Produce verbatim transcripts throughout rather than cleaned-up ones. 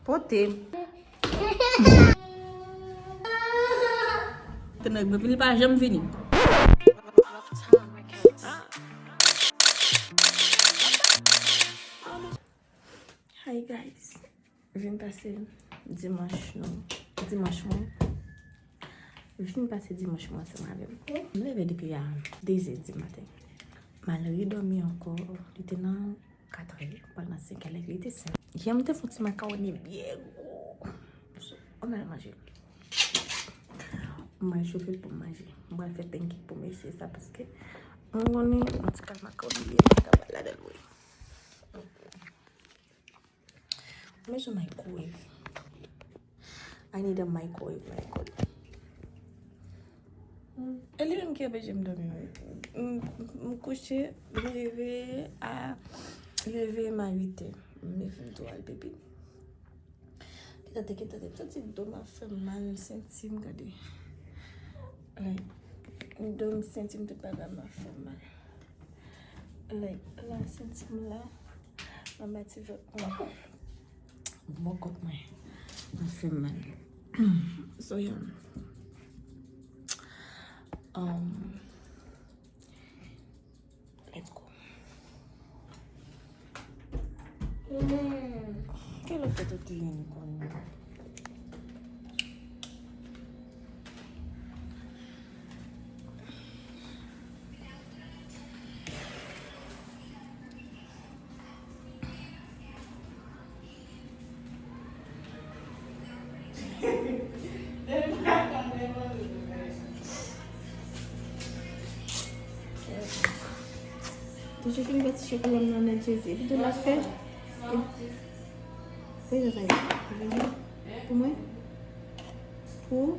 Pote. Te nèg mwen vini, pa janm vini. Hi guys. Vin pase dimanch nou. Dimanch mwen. Vin pase dimanch mwen ansanm avè m. M leve depi a de zè di maten. M al redòmi ankò. Li te nan katrè, pral nan senkè, lè li te senk. Yè m te fè yon ti makawoni byen gwo. So, ann al manje. M pral chofe l pou m manje. M pral fè pancake pou m eseye sa paske mwen konnen yon ti kal makawoni byen gwo ta pral ladan l wi. Mwen bezwen microwave. I need a microwave, my God. E li menm ki anpeche m dòmi, wi. M, m kouche, m leve a, li reveye m a uit è. M leve m tou al pipi. Kite tande, kite tande, m santi do m ap fè m mal, senti m, gade. Like, do m, senti m, tout bagay m ap fè m mal. Like, la, senti m la. Anba ti vant mwen. Bò kòt mwen. Mwen fè m mal. So, yeah. Um, let's go. Ki lòt tèt ou te ye kounye a? Toujou fin bati chokola m nan nen Jezi. Epi tou l ap fè. Epi, sa ye. Pou mwen? Pou?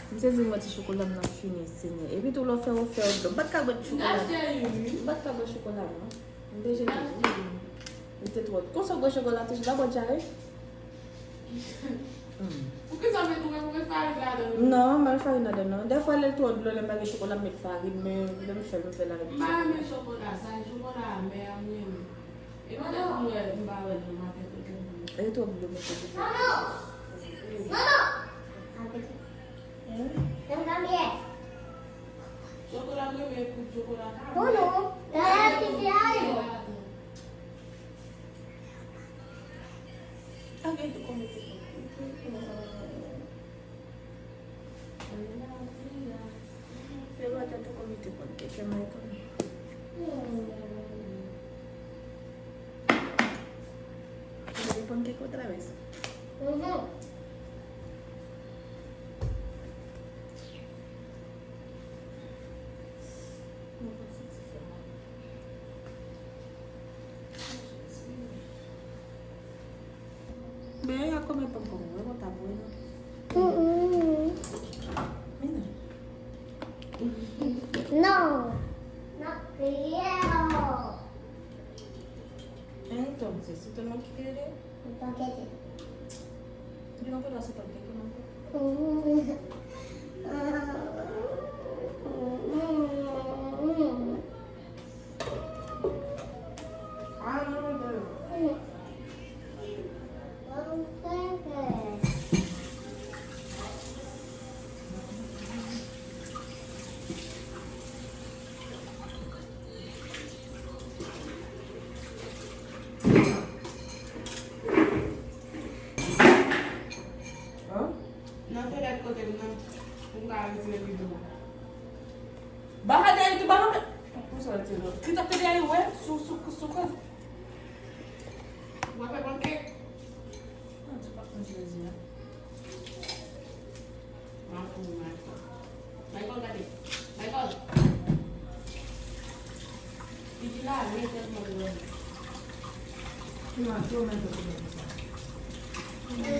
M sezi m wè ti chokola m nan fini, Senyè. Epi tou lè w fè, w fè, w pa t ka bwè chokola. M pa t ka bwè chokola, non. M te jete. Li te twò. Konsa w bwè chokola toujou, pa bwè dyare? Hmm. Poukisa w met, ou met, ou met farin ladan l? Non, m pa met farin ladan, non. Dèfwa, lè l twò dlo, lè m pa gen chokola, m met farin, men lè m fè l, m fè l avèk. M pa renmen chokola, sa, chokola amè a, m renmen. E pandan m wè, m pa wè nan maten kote m ye. E twòp dlo mete pou fè. Manman! Manman! Hein? Chokola mwen, men kout chokola pa mwen. Bon, non. La, la, la, la. Ak gen tou konbite. Fè lòt tou konbite pankèk, fè mwen konn. Gade pankèk ou travèse. Mhm. Mwen pa santi fè mal. Ben, a kòman pòm pòm, wè, mwen ta bwè, non? Mm-mm. Men non. Non. Not clear. Hein, entonces, ¿usted no quiere? No quiere. Yo no puedo hacer pancake, no. Nan fenèt kote m nan, pou m ka retire rido a. Baha dèyè tou, baha men. Pou sa retire rido. Ki tap te dèyè, wè, sou, sou, sou kòz. W ap fè pankèk? Non, ti pa konn jezi a. Michael, Michael. Michael, gade. Michael. Li di la, men tèlman lwen. Mwen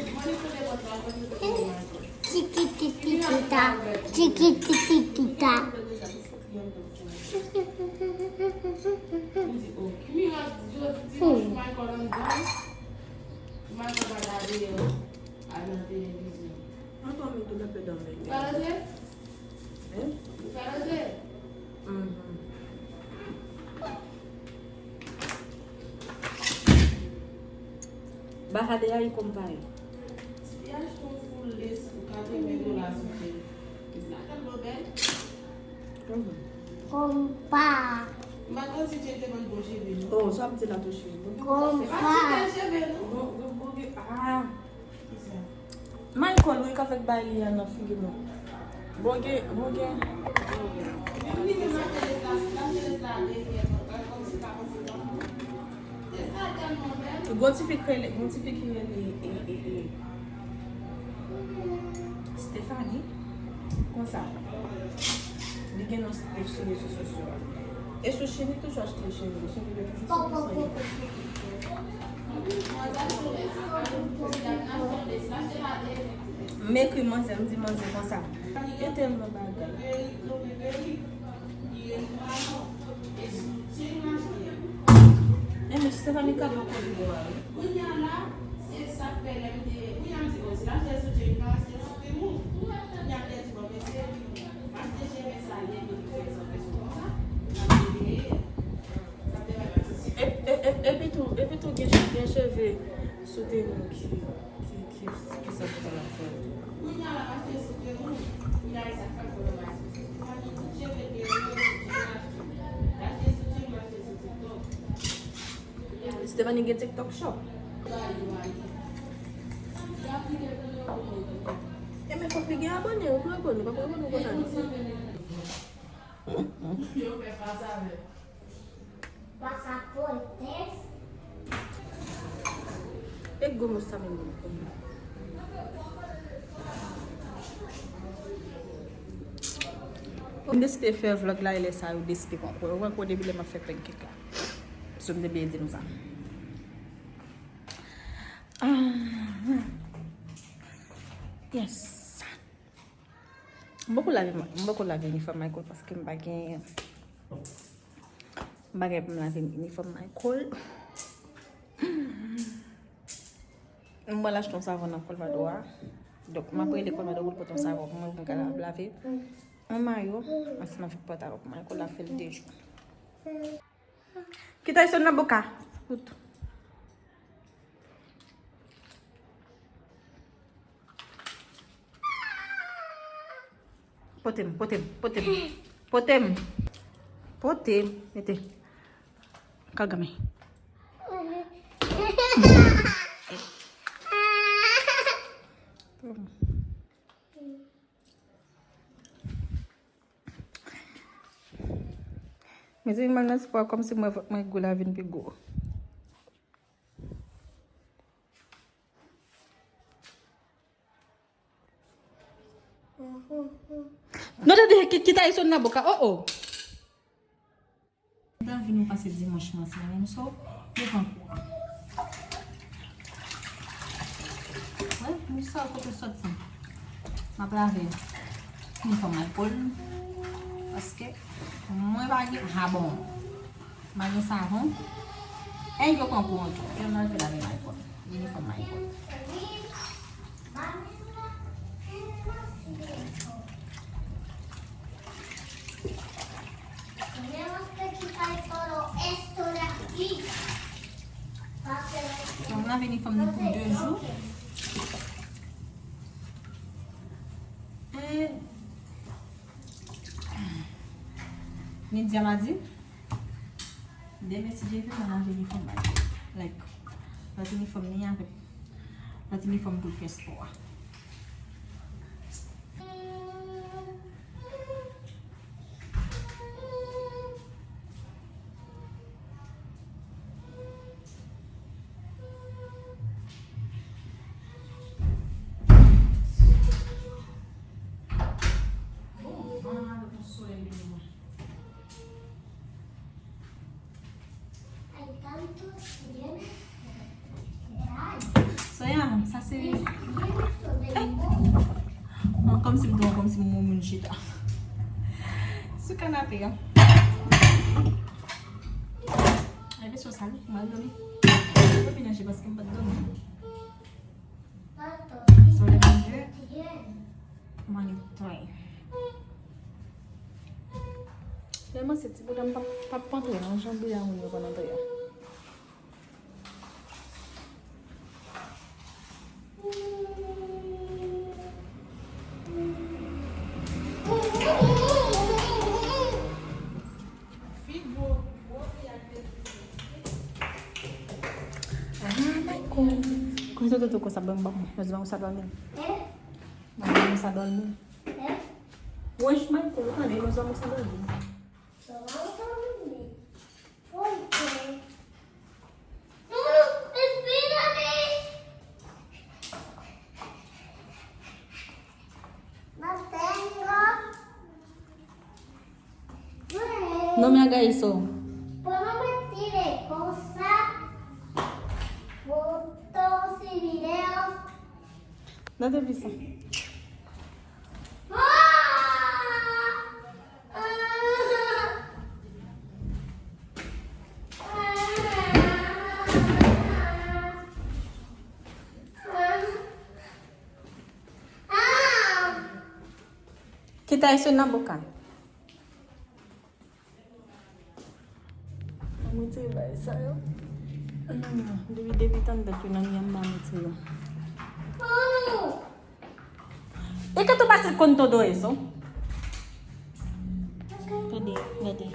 li kote pòt la, mwen li kote Michael. Tiki tiki tita, tiki tiki tita. Li di, oh, Kimi ap di, yo di dimanch Michael anndan. Michael pa gade, euh, al nan televizyon. Antoine tou nan pè dòmi. Ou ka rantre? Hein? Ou ka rantre? Mhm. Baha de ahí, compadre. Si te achte yon full lace pou katreven dola sou chè, lace la tèlman bèl. Mhm. Konpa. M pa t konn si Jay te vann bon cheve, non. Oh, sa m di la tou cheve. Konpa. Se pa ti bèl cheve, non. Bon, bon, bon, ah. Kisa? Michael, wi, k avèk bay li a nan figi nou. Bon gen, bon gen. Gon ti fi k rele, gon ti fi ki rele, e, e, e, Stephanie. Konsa. Li gen non Steph sou rezo sosyo a. E sou Shein, li toujou achte cheve. Cheve yo toujou sou Shein. M ekri manzè, m di manzè konsa. Gen tèlman bagay. E men Stephanie ka pran kòb li bò a, wi. E, e, e, epi tou, epi tou gen, gen cheve sou Temu ki, ki, ki, ki santi sa l ap fè. Stephanie gen TikTok shop. E men fòk li gen abòne, ou pou abòne, pa pou abòne konsa non. Pasaportes. E gwo mouch sa menm. M deside fè vlòg la e lè sa yo deside pran kou. Yo pran kou depi lè m ap fè pancake la. So m te bliye di nou sa. Ah. Yes. M poko lave, m poko lave inifòm Michael paske m pa gen, m pa gen pou m lave inifòm Michael. M pral achte yon savon nan Colmado a. Donk, m ap rele Colmado pou l pote yon savon pou mwen, pou m ka lave yon mayo ansanm avèk pantalon pou Michael la fè l de jou. Kita eso en la boca. Fout. Pote m, pote m, pote m. Pote m. Pote m. Mete. Kagame. Mezanmi, m al nan spò a kòmsi mwen, mwen gou la vin pi gwo. Non, tande ki, ki ta son nan boka. Oh, oh. M ta anvi nou pase dimanch mwen ansanm, so, nou pran kou. Wè, nou sa kote sòti. M ap lave inifòm Michael. Paske mwen pa gen, ah bon. M pa gen savon. Èy, yo pran kou an tou. Yo nan te lave Michael. Inifòm Michael. Bon, m lave inifòm nan pou de jou. E midi a madi. Demen, si Dye vle, m a lave inifòm Michael. Like, lòt inifòm li avèk lòt inifòm pou l fè spò a. Bon, van avèk yon solèy de mwen. Soya, sa se, oh, kòmsi m dòmi, kòmsi m moun chita sou kanape a. Ay, mesye, sa wi, m al dòmi. Mwen vin anje paske m pa t dòmi. Solèy de mwen. Mwen netwaye. Tèlman se ti bouda m p ap, p ap antre nan janbe a moun yo konn antre a. Eso te toko sa ban m ban m. Nos vamos a dormir. Nos vamos a dormir. Wesh, Michael, ou tande, nos vamos a dormir. Nos vamos a dormir. ¿Por qué? No, no, espérame. No tengo. No me haga eso. Podemos vestir de cosas, fotos y videos. Date prisa. Kita eso en la boca. Mwen retire bagay sa yo. Non, non, depi, depi tann dat yo nan men m, mwen retire yo. E ke tú vas con todo eso? Gade, gade.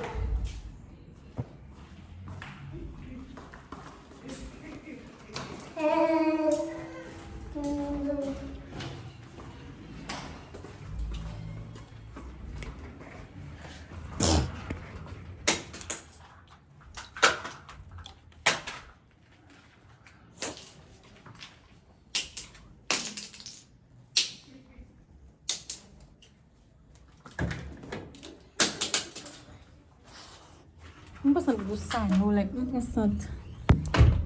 Mwen pa santi gou sa, non, like, mwen pa santi,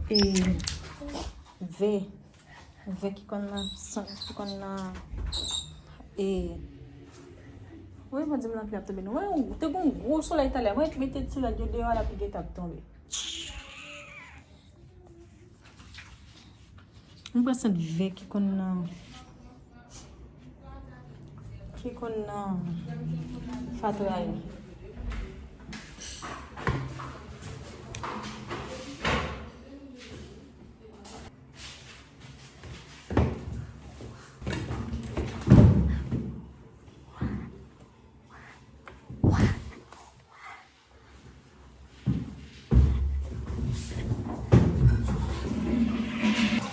e, vè, vè ki konn nan, san-, ki konn nan, e, wi, mwen di m lanpli ap tonbe, non. Mwen, te gon gwo solèy talè, mwen mete ti rad yo deyò a, lapli gentan ap tonbe. M pran sant vè ki konn nan, ki konn nan fatra yo.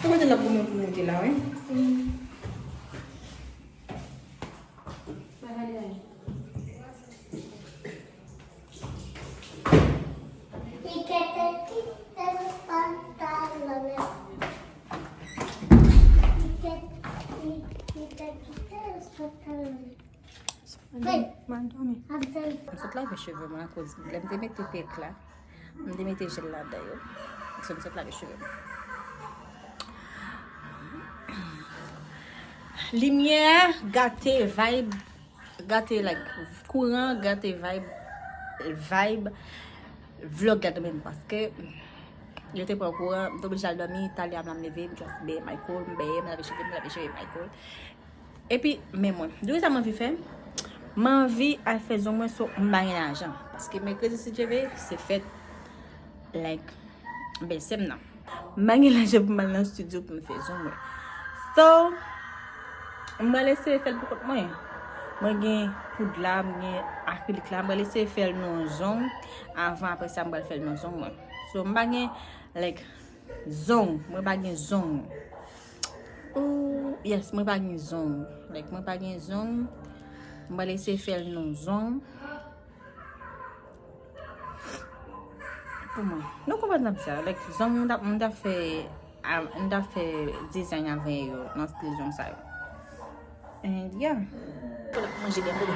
Ou kote l ap goumen pou monte la, wi. Y que te quite los pantalones. Y que, y, y te quite los pantalones. Mal dòmi. M sot lave cheve mwen akoz lè m te mete pèk la, m te mete jèl ladan yo. So, m sot lave cheve mwen. Limyè gate vibe, gate, like, kouran gate vibe, vibe vlog la de menm paske yo te pran kouran, m te oblije al dòmi, talè a m la m leve, m just bèyè Michael, m bèyè, m lave cheve, m lave cheve Michael. Epi, men mwen, di w sa m anvi fè? M anvi al fè zong mwen, so m pa gen lajan. Paske mèkredi, si Dye vle, se fèt, like, bèlsè m nan. M pa gen lajan pou m al nan estidyo pou m fè zong mwen. So, m pral eseye fè l pou kont mwen. Mwen gen poud la, m gen akrilik la, m pral eseye fè l nan zong. Avan, apre sa, m pral fè l nan zong mwen. So, m pa gen, like, zong. Mwen pa gen zong. Ooh, yes, mwen pa gen zong. Like, mwen pa gen zong. Mwen pral eseye fè l nan zong. Pou mwen. Nou konprann sa m di a. Like, zong mwen t ap, mwen t ap fè, a, mwen t ap fè design avè yo, nan stil zong sa yo. And yeah. Pou l ap manje byen pou li.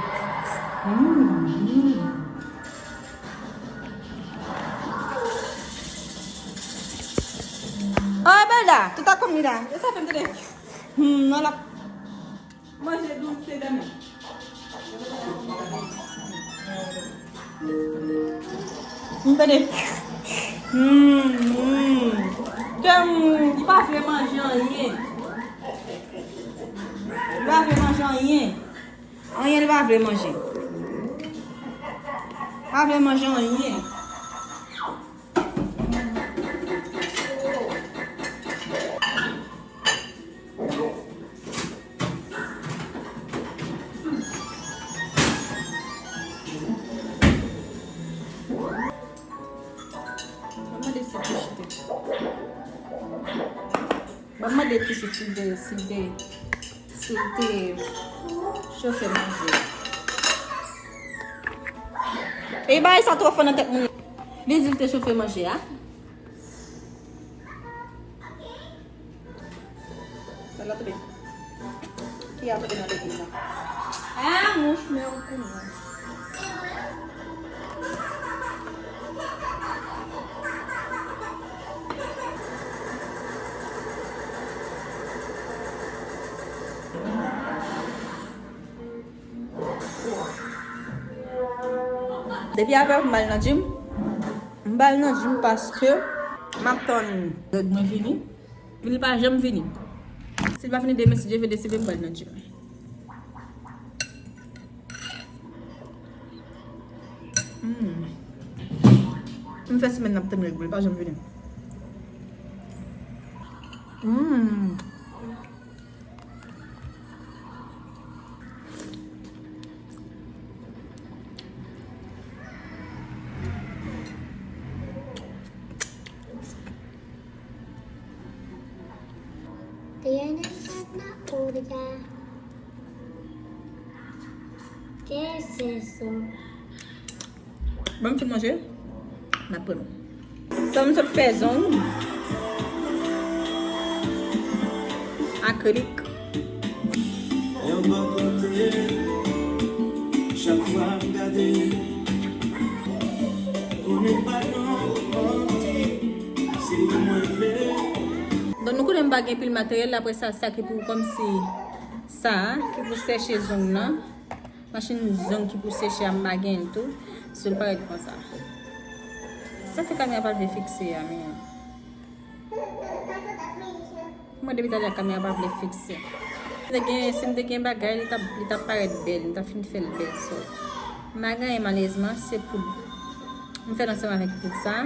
Mm, mm. Oh, Belda, tú estás comida. Esa gente de. Mm, no la. Manje douse dèmen. M tande. Mm, mm. Ke, mm, li pa vle manje anyen. Li pa vle manje anyen. Anyen li pa vle manje. Pa vle manje anyen. Mwen mande si te chite. M Mwen mande Kichi si l te, si l te, si l te chofe manje. E bagay sa twò fò nan tèt moun. Li di l te chofe manje a. Sa la tonbe. Ki a tonbe nan legliz la? Ah, mouch, men ou konnen. Depi avè m al nan gym, m al nan gym paske m ap tann Greg mwen vini. Li pa janm vini. Si l pa vini demen, si Dye vle, demen m pral nan gym. Mm. M fè semèn n ap tann Greg, li pa janm vini. Mm. Te yon nèg k ap nan ou deja. Te se so. Ban m fin manje. N ap pran nou. Sa m sot fè zong. Akrilik. Yon bò kote, chak fwa m gade, konnen pa non manti, se ou mwen vle. Donk, nou konnen m pa gen pil materyèl, apre sa, sa ki pou kòmsi sa, ki pou sèche zong nan. Machin zong ki pou seche a, m pa gen l tou. So, l parèt konsa. Sa fè kamera pa vle fikse a, men. Mwen depi talè kamera pa vle fikse. Si m te gen, si m te gen bagay, li t ap, li t ap parèt bèl, m t ap fin fè l bèl. So, m pa gen anyen malerezman, se poud. M fè l ansanm avèk poud sa,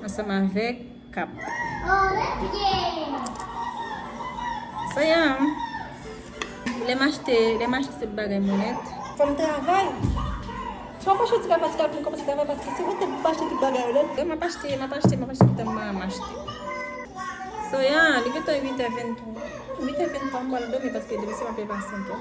ansanm avèk kap. So, yeah. Lè m achte, lè m achte tout bagay mwen nèt. Fò m travay. Si w ap achte ti bagay, paske w ap kòmanse travay, paske si w te pa achte tout bagay yo nèt. M ap achte, m ap achte, m ap achte, tout tan m ap achte. So, yeah, li gentan uit è venntwa. Uit è venntwa, m pral dòmi paske demen se maten pa senk è.